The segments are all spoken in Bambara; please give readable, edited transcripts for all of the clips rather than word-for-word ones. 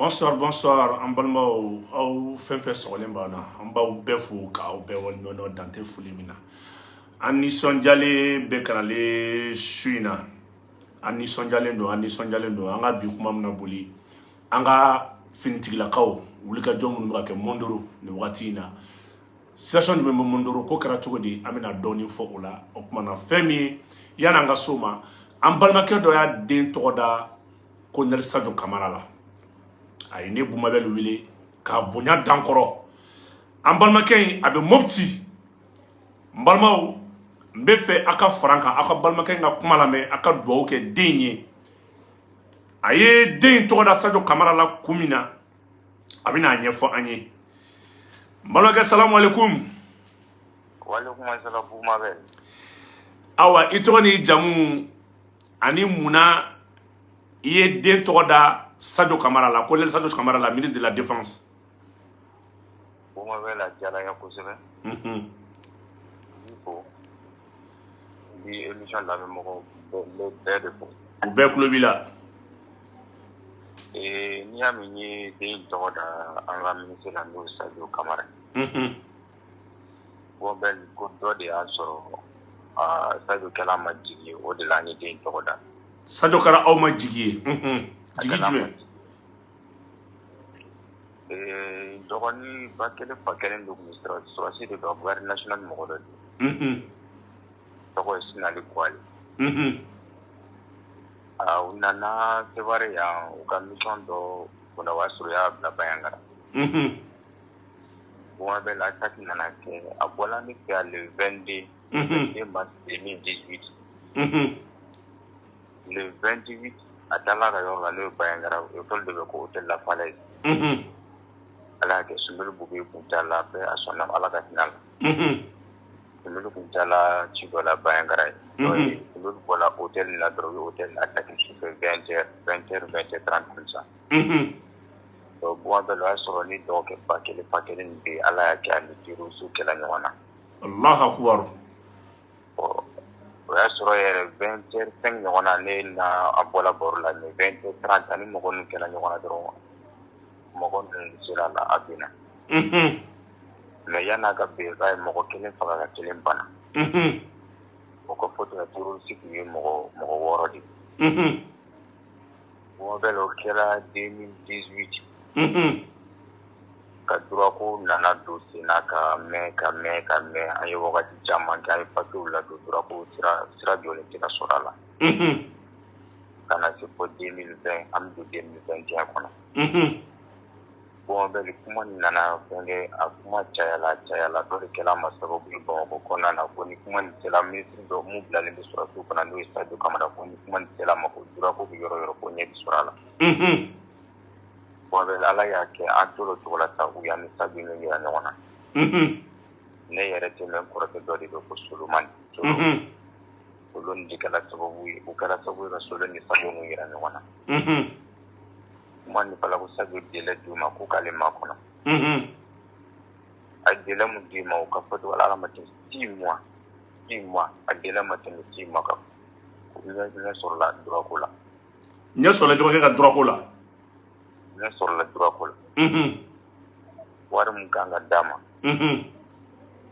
Bonsoir, bonsoir an balimaw, aw fɛn fɛn sɔgɔlen b'an na, an b'aw bɛɛ fo k'aw bɛɛ waleɲuman dɔn dan tɛ foli min na. An nisɔndiyalen bɛ kanalen su in na, an nisɔndiyalen don, an nisɔndiyalen don. An ka bi kuma bɛna boli an ka finitigilakaw wulikajɔ minnu bɛ ka kɛ Mondoro nin wagati in na. Situation jumɛn bɛ Mondoro? Ko kɛra cogo di? An bɛna dɔɔnin fɔ o la. O tuma na, fɛn min yan'an ka s'o ma, an balimakɛ dɔ y'a den tɔgɔ da Colonel Sadio Kamara la. A ye ne Bumabel wele k'a bonya dan kɔrɔ. An balimakɛ in, a bɛ Mopti. N balimaw, n bɛ fɛ aw ka fara n kan, aw ka balimakɛ in ka kuma lamɛn, aw ka dugawu kɛ den ye. A ye den in tɔgɔ da Sadio Kamara la kun min na, a bɛna a ɲɛfɔ an ye. N balimakɛ, salamu aleykum. Walekum salam, Bumabel. Awa, i tɔgɔ n'i jamu ani munna i ye den tɔgɔ da Sadio Kamara la, Colonel Sadio Kamara la, ministre de la Défense? Bumabel, a diyara n ye kosɛbɛ. N b'i fo. N b'i émission lamɛnmɔgɔw bɛɛ, n bɛ bɛɛ de fo. U bɛɛ tulo b'i la. N'i y'a mɛn n ye den tɔgɔ da an ka ministre la, n'o ye Sadio Kamara ye. Bumabel, ko dɔ de y'a sɔrɔ aa Sadio kɛla ma jigi ye, o de la an ye den tɔgɔ da. Sadio kɛra aw ma jigi ye. A Jigi kɛla an ma jumɛn? jigi ye. Dɔgɔnin ba kelen fa kelen dɔ tun bɛ sɔrɔsi de don, garde nationale mɔgɔ dɔ de. Tɔgɔ ye Sinali Kuwale. U nana Sevare yan, u ka mission dɔ kunna, o y'a sɔrɔ u y'a bila Bandiagara. Bumabel, attaque nana kɛ, a bɔla ne fɛ yan le 22, 22 mars 2018. Le 28, a taala a ka yɔrɔ la, n'o ye Bandiagara, hôtel dɔ bɛ ko hôtel La Falaise. Ala y'a kɛ, Soumeylou Boubèye kun t'a la bɛɛ, a sɔnna, Ala ka hinɛ a la. Soumeylou kun taala ci dɔ la Bandiagara ye. Soumeylou bɔra hôtel la dɔrɔn, u ye hôtel attaqué sufɛ 20 heures, 20 heures, 20 heures 30 comme ça. Donc Bumabel, o y'a sɔrɔ ni dɔgɔkɛ ba kelen fa kelen min bɛ yen, Ala y'a kɛ a ni terroriste kɛla ɲɔgɔn na. Allahu akbar. Bon, o y'a sɔrɔ yɛrɛ 20 heures 5 ɲɔgɔn na, ne na a bɔla baro la, mais 20 heures 30, ani mɔgɔ ninnu kɛla ɲɔgɔn na dɔrɔn, mɔgɔ ninnu sera a la, a binna. Mais yan'a ka bin, k'a ye mɔgɔ kelen faga ka kelen bana. O ka fɔ ten, terroriste tun ye mɔgɔ wɔɔrɔ de ye. Bumabel, o kɛra 2018. Ka droit ko nana don sen na ka mɛn ka mɛn ka mɛn, an ye wagati caman kɛ, an ye papiers ladon, droit ko sira jɔlen tɛ ka sɔrɔ a la. Ka na se fɔ 2020, an bɛ don 2021 kɔnɔ. Bumabel, kuma nana fɛn kɛ, a kuma cayala, a cayala, dɔ de kɛla a ma sababu ye Bamakɔ kɔnɔna na, ko ni kuma nin sera ministre dɔ mun bilalen bɛ sɔrɔdasiw kunna, n'o ye Sadio Kamara, ko ni kuma nin sera a ma, ko droit ko bɛ yɔrɔ yɔrɔ, ko ɲɛ bɛ sɔrɔ a la. Bumabel, Ala y'a kɛ, an tora o cogo la sa, u y'an ni Sadio ɲɛ yira ɲɔgɔn na. Ne yɛrɛ tɛ, n kɔrɔkɛ dɔ de bɛ ko Solomani. Solo nin de kɛra sababu ye, o kɛra sababu ye ka Solo ni Sadio ninnu yira ɲɔgɔn na. Kuma nin fɔla ko Sadio délai d'u ma ko k'ale ma kɔnɔ. A ye délai mun d'u ma, o ka fɔ cogo la, Ala ma tɛmɛ 6 mois, 6 mois, a délai ma tɛmɛ 6 mois kan, ɲɛ sɔrɔla droit ko la. Ɲɛ sɔrɔla dɔgɔkɛ ka droit ko la. Ɲɛ sɔrɔla droit ko la. Wari mun kan ka d'a ma,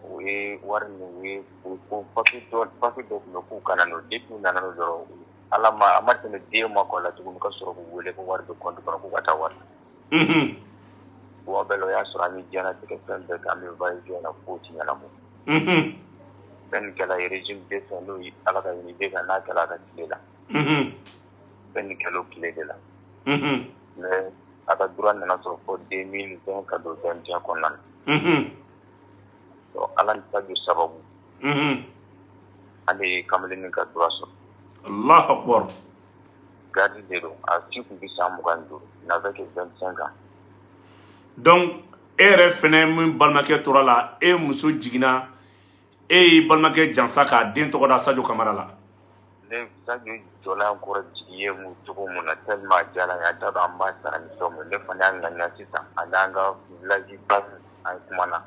o ye wari min, u ye ko papier dɔ tun bɛ k'u kana n'o, depuis u nana n'o dɔrɔn, Ala ma, a ma tɛmɛ 2 mois kɔ la tuguni, ka sɔrɔ k'u wele ko wari bɛ compte kɔnɔ, k'u ka taa wari. Bumabel, o y'a sɔrɔ an ye diɲɛlatigɛ fɛn bɛɛ kɛ, an bɛ va-et-vient na, foyi ti ɲɛnabɔ. Fɛn nin kɛla régime défunt, n'o ye Ala ka hinɛ IBK, n'a kɛla a ka tile la. Fɛn nin kɛla o tile de la. Mais a ka droit nana sɔrɔ fɔ 2020 ka don 21 kɔnɔna na. Donc Ala ni Sadio sababu, an de ye kamalennin ka droit sɔrɔ. Allahu akbar. Garde de don, a si tun bɛ san 25, n'avait que 25 ans. Donc e yɛrɛ fɛnɛ min balimakɛ tora la, e muso jiginna, e y'i balimakɛ jansa k'a den tɔgɔ da Sadio Kamara la. Ne Sadio jɔla an kɔrɔ jigi ye mun cogo mun na, tellement a diyara n ye, a t'a dɔn an b'a sara ni fɛn mun. Ne fana y'a ŋaniya sisan, ani an ka village ba, an kumana.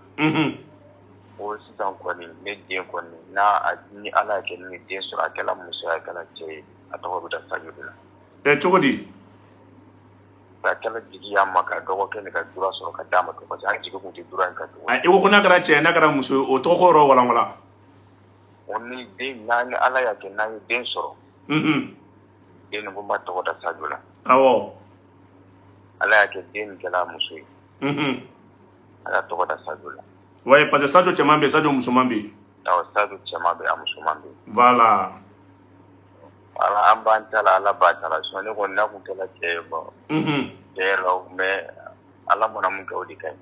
Ko sisan kɔni, ne den kɔni n'a ni Ala y'a kɛ ni den sɔrɔ, a kɛla muso ye, a kɛla cɛ ye, a tɔgɔ bɛ da Sadio de la. Ɛ, cogo di? A kɛla jigi y'an ma ka dɔgɔkɛ nin ka droit sɔrɔ ka d'a ma, parce que an jigi tun tɛ droit in kan tugun. I ko ko n'a kɛra cɛ ye, n'a kɛra muso ye, o tɔgɔ ko yɔrɔ walanwalan. O ni den n'an ni Ala y'a kɛ n'an ye den sɔrɔ, den nin ko n b'a tɔgɔ da Sadio la. Ala y'a kɛ den nin kɛla muso ye. A y'a tɔgɔ da Sadio la. Ouais, parce que Sadio cɛman bɛ yen, Sadio musoman bɛ yen. Awɔ, Sadio cɛman bɛ yen, a musoman bɛ yen. Voilà. Ala an b'an ta la, Ala b'a ta la. Sinon ne kɔni n'a kun kɛla cɛ ye, bon, tiɲɛ yɛrɛ la, mais Ala mana mun kɛ, o de ka ɲi.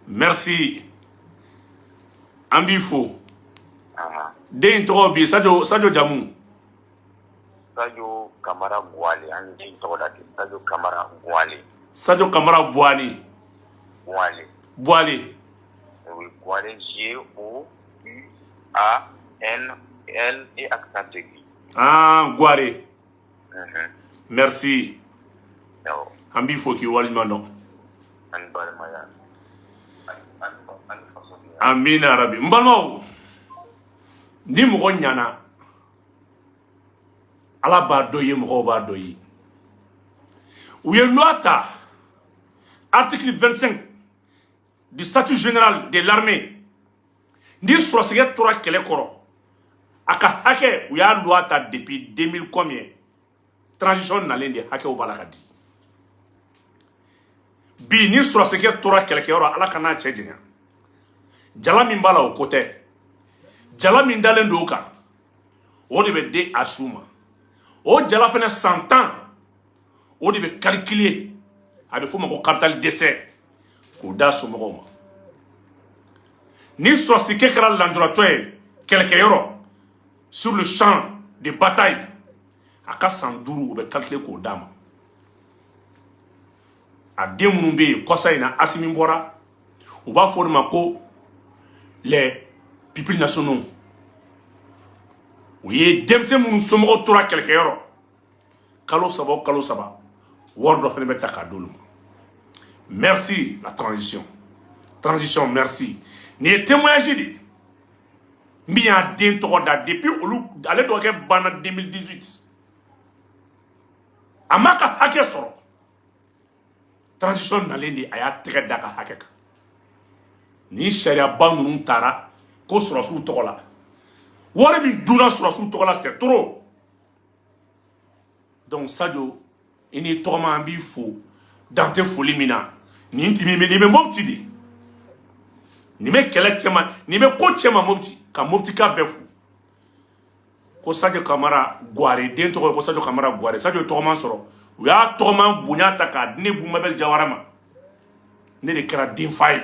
Merci, an b'i fo. Den in tɔgɔ bi Sadio, Sadio jamu? Sadio Kamara Guale, an ye den tɔgɔ da ten, Sadio Kamara Guale. Sadio Kamara Buani. Guale. Buale. Oui, Guale, G O U A N L E accent aigu. Ah, Guare. Merci. Awɔ. An b'i fo k'i waleɲuman dɔn. An balimaya ani fasodenya. Amina rabi. N balimaw, ni mɔgɔ ɲana, Ala b'a dɔn i ye, mɔgɔw b'a dɔn i ye. U ye loi ta, article 25 du statut général de l'armée. Ni sɔrɔsikɛ tora kɛlɛ kɔrɔ, a ka hakɛ, u y'a loi ta depuis 2000 combien, transition nalen de hakɛw b'a la ka di. Bi ni sɔrɔsikɛ tora kɛlɛkɛyɔrɔ, Ala ka n'a cɛ janya, jala min b'a la, o ko tɛ, jala min dalen don o kan, o de bɛ di a su ma. O jala fɛnɛ, san 10, o de bɛ calculer, a bɛ f'o ma ko capital décès, k'o d'a somɔgɔw ma. Ni sɔrɔsikɛ kɛra lanjuratɔ ye kɛlɛkɛyɔrɔ, sur le champ de bataille, a ka san 5, o bɛ calculer k'o d'a ma. A den minnu bɛ yen kɔsa in na, Asimi bɔra, u b'a fɔ o de ma ko les pupilles nationaux. U ye denmisɛn minnu somɔgɔw tora kɛlɛkɛyɔrɔ, kalo 3 o kalo 3, wari dɔ fana bɛ ta k'a d'olu ma. Merci la transition, transition merci. Nin ye témoignage de ye min y'a den tɔgɔ da depuis olu ale dɔgɔkɛ banna 2018, a m'a ka hakɛ sɔrɔ. Transition nalen de, a y'a tɛgɛ da ka hakɛ kan. Ni sariyaba ninnu taara ko sɔrɔsiw tɔgɔ la, wari min dunna sɔrɔsiw tɔgɔ la, c'est trop. Donc Sadio, i ni tɔgɔma, an b'i fo dan tɛ foli min na. Nin timi nin bɛ Mopti de, nin bɛ kɛlɛ cɛma, nin bɛ ko cɛma Mopti, ka Moptika bɛɛ fo. Ko Sadio Kamara Guare, den tɔgɔ ye ko Sadio Kamara Guare. Sadio ye tɔgɔman sɔrɔ, u y'a tɔgɔman bonya ta k'a di ne Bumabel Jawara ma. Ne de kɛra denfa ye,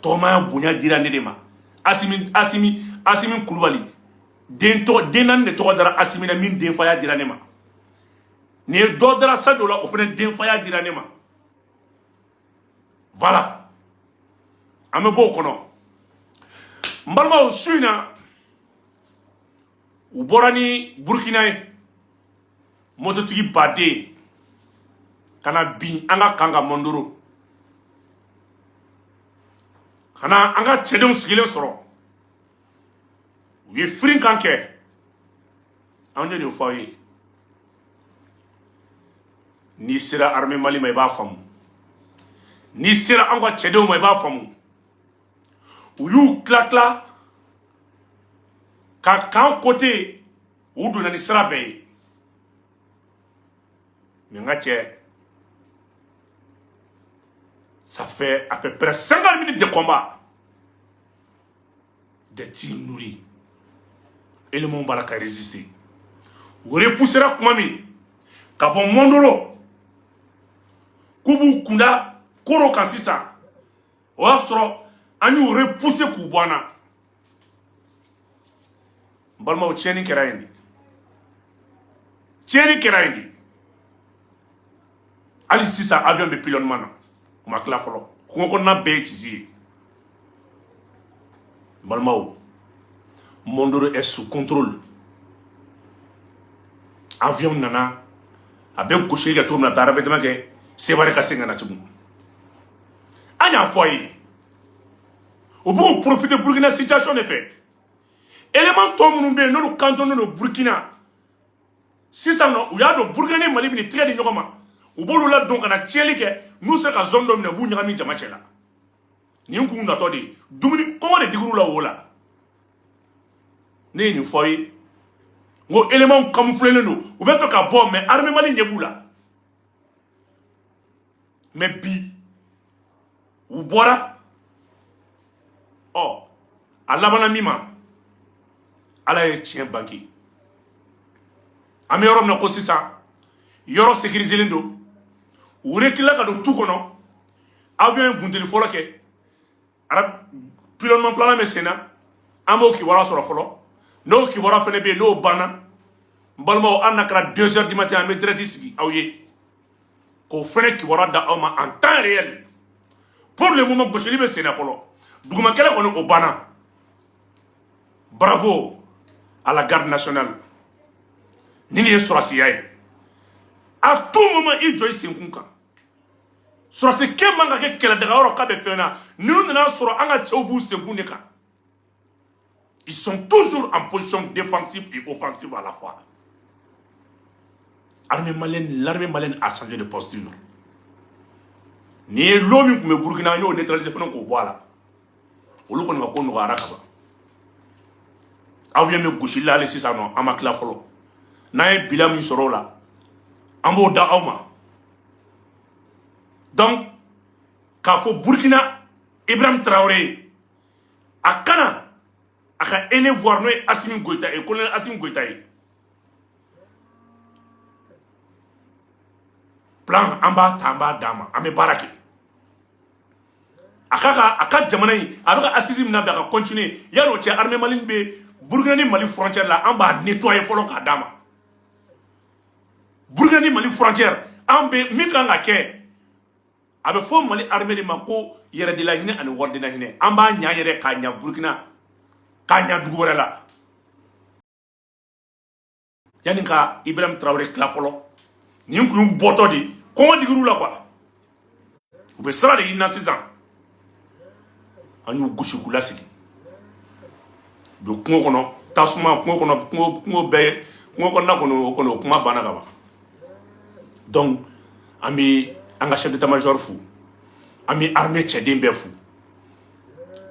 tɔgɔmaya bonya dira ne de ma. Asimi, Asimi, Asimi Kulubali den tɔgɔ, den naani de tɔgɔ dara Asimi na, min denfaya dira ne ma. Nin ye dɔ dara Sadio la, o fana denfaya dira ne ma. Voilà, an bɛ bɔ o kɔnɔ. N balimaw, su in na, u bɔra ni Burukina ye, mototigi baden ka na bin an ka kan ka Mondoro, ka na an ka cɛdenw sigilen sɔrɔ. U ye firin kan kɛ. An ye nin fɔ aw ye, n'i sera armée Mali ma, i b'a faamu. N'i sera an ka cɛdenw ma, i b'a faamu. U y'u tila tila ka kan côté, u donna ni sira bɛɛ ye. Mais n ka cɛ, ça fait à peu près 50 minutes de combat, des tirs nourris, éléments b'a la ka résister. U repoussera kuma min ka bɔ Mondoro k'u b'u kunda Koro kan sisan, o y'a sɔrɔ an y'u repousser k'u bɔ an na. N balimaw, tiɲɛni kɛra yen de, tiɲɛni kɛra yen de. Hali sisan avion bɛ pilonnement na, u ma tila fɔlɔ. Kungo kɔnɔna bɛɛ ye cici ye. N balimaw, Mondoro est sous contrôle. Avion nana, a bɛ gosili kɛ cogo min na, a taa ravitaillement kɛ Sevare ka segin ka na tugun. An y'a fɔ a ye, u b'u profiter Burkina situation de fɛ. Élément tɔ minnu bɛ yen, n'olu cantonné don Burkina sisan nɔ, u y'a dɔn Burkina ni Mali bɛ nin tigɛ di ɲɔgɔn ma. U b'olu ladon ka na tiɲɛli kɛ. N'u sera ka zone dɔ minɛ, u b'u ɲagami jama cɛ la. Nin k'u natɔ de ye, dumuni kɔngɔ de digir'u la wo la. Ne ye nin fɔ aw ye, n ko éléments camouflés don, u bɛ fɛ ka bɔ, mais armée Mali ɲɛ b'u la. Mais bi u bɔra, ɔ a labanna min ma, Ala ye tiɲɛ bange. An bɛ yɔrɔ min na ko sisan, yɔrɔ sécurisé don. U reculé ka don tu kɔnɔ. Avion ye bunteli fɔlɔ kɛ, pilonnement filanan bɛ sen na. An b'o kibaruya sɔrɔ fɔlɔ. N'o kibaruya fana bɛ yen, n'o banna, n balimaw, hali n'a kɛra 2 heures du matin, an bɛ direct sigi aw ye k'o fana kibaruya da aw ma en temps réel. Pour le moment, gosili bɛ sen na fɔlɔ. Dugumakɛlɛ kɔni, o banna. Bravo à la garde nationale. Ni nin ye sɔrɔsiya ye, à tout moment i jɔ i senkun kan. Sɔrɔsikɛ man ka kɛ kɛlɛdagayɔrɔ k'a bɛ fɛn na. Ninnu nana sɔrɔ an ka cɛw b'u senkun de kan. Ils sont toujours en position défensive et offensive à la fois. Armée malienne, l'armée malienne a changé de posture. Ni ye lot min tun bɛ Burukina, an y'o neutraliser fana k'o bɔ a la. Olu kɔni ka ko nɔgɔyara ka ban. Avion bɛ gosili la hali sisan nɔ, an ma tila fɔlɔ. N'an ye bilan min sɔrɔ o la, an b'o da aw ma. Donc k'a fɔ Burukina Ibrahim Traoré ye, a kana a ka aîné voir, n'o ye Assimi Goïta ye, colonel Assimi Goïta ye. Plan an b'a ta, an b'a d'a ma, an bɛ baara kɛ. A ka jamana in, a bɛ ka assise min na bi, a ka continuer. Yanni o cɛ, armée malienne bɛ Burukina ni Mali frontière la, an b'a nettoyer fɔlɔ k'a d'a ma. Burukina ni Mali frontière, an bɛ min kan ka kɛ, a bɛ fɔ Mali armée de ma ko yɛrɛdela hinɛ ani waridela hinɛ. An b'a ɲa yɛrɛ k'a ɲa Burukina, k'a ɲa dugu wɛrɛ la. Yanni ka Ibrahim Traoré tila fɔlɔ, nin kun y'u bɔtɔ de, kɔngɔ digir'u la quoi. U bɛ sira de ɲini na sisan. An y'u gosi k'u lasigi. U bɛ kungo kɔnɔ, tasuma kungo kɔnɔ, kungo kungo bɛɛ kungo kɔnɔna kɔni, o kɔni o kuma banna ka ban. Donc an bɛ an ka chef d'état-major fo, an bɛ armée cɛden bɛɛ fo.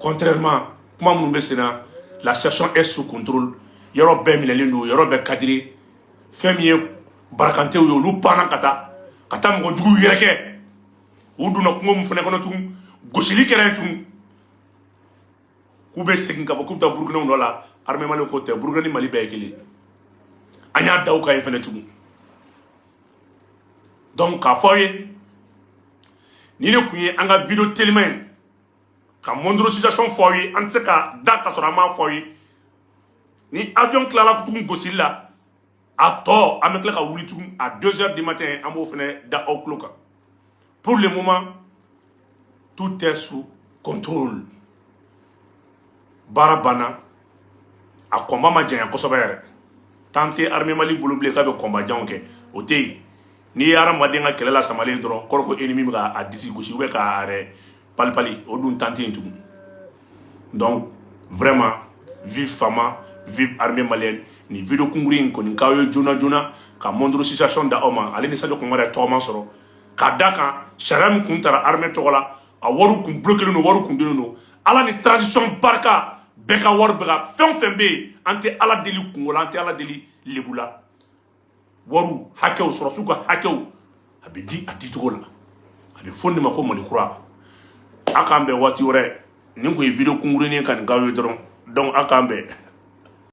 Contrairement kuma minnu bɛ sen na, la situation est sous contrôle. Yɔrɔ bɛɛ minɛlen don, yɔrɔ bɛɛ cadré. Fɛn min ye barakantew ye, olu panna ka taa mɔgɔ juguw yɛrɛ kɛ. U donna kungo min fana kɔnɔ tugun, gosili kɛra yen tugun, k'u bɛ segin ka bɔ k'u bɛ taa Burukinaw nɔ la. Armée Mali ko tɛ, Burukina ni Mali bɛɛ ye kelen. An y'a da u kan yen fana tugun. Donc k'a fɔ aw ye, ni ne kun ye an ka vidéo teliman ye ka moindre situation fɔ aw ye, an tɛ se ka da ka sɔrɔ an m'a fɔ aw ye. Ni avion tilala tugun gosili la, a tɔ an bɛ tila ka wuli tugun à 2 heures du matin, an b'o fana da aw tulo kan. Pour le moment, tout est sous contrôle. Baara banna, a combat ma janya kosɛbɛ yɛrɛ. Temps tɛ armée Mali bolo bilen k'a bɛ combat janw kɛ, o tɛ yen. N'i ye hadamaden ka kɛlɛ la samalen dɔrɔn, kɔrɔ ko ennemi bɛ k'a disi gosi ou bien k'a yɛrɛ palipali, o dun temps tɛ yen tugun. Donc vraiment, vive FAMa, vive armée malienne. Nin vidéo kunkurunin in kɔni k'aw ye joona joona ka moindre situation da aw ma. Ale ni Sadio Kamara ye tɔgɔma sɔrɔ k'a da kan sariya min kun tara armée tɔgɔ la, a wariw kun bloqué don, wariw kun dilen don. Ala ni transition barika, bɛɛ ka wari bɛ ka fɛn o fɛn bɛ yen, an tɛ Ala deli kungo la, an tɛ Ala deli lebu la. Wariw hakɛw, sɔrɔsiw ka hakɛw, a bɛ di a dicogo la. A bɛ fɔ nin de ma ko Mali kura. A k'an bɛn waati wɛrɛ. Nin kun ye vidéo kunkurunin ka nin k'aw ye dɔrɔn. Donc a k'an bɛn.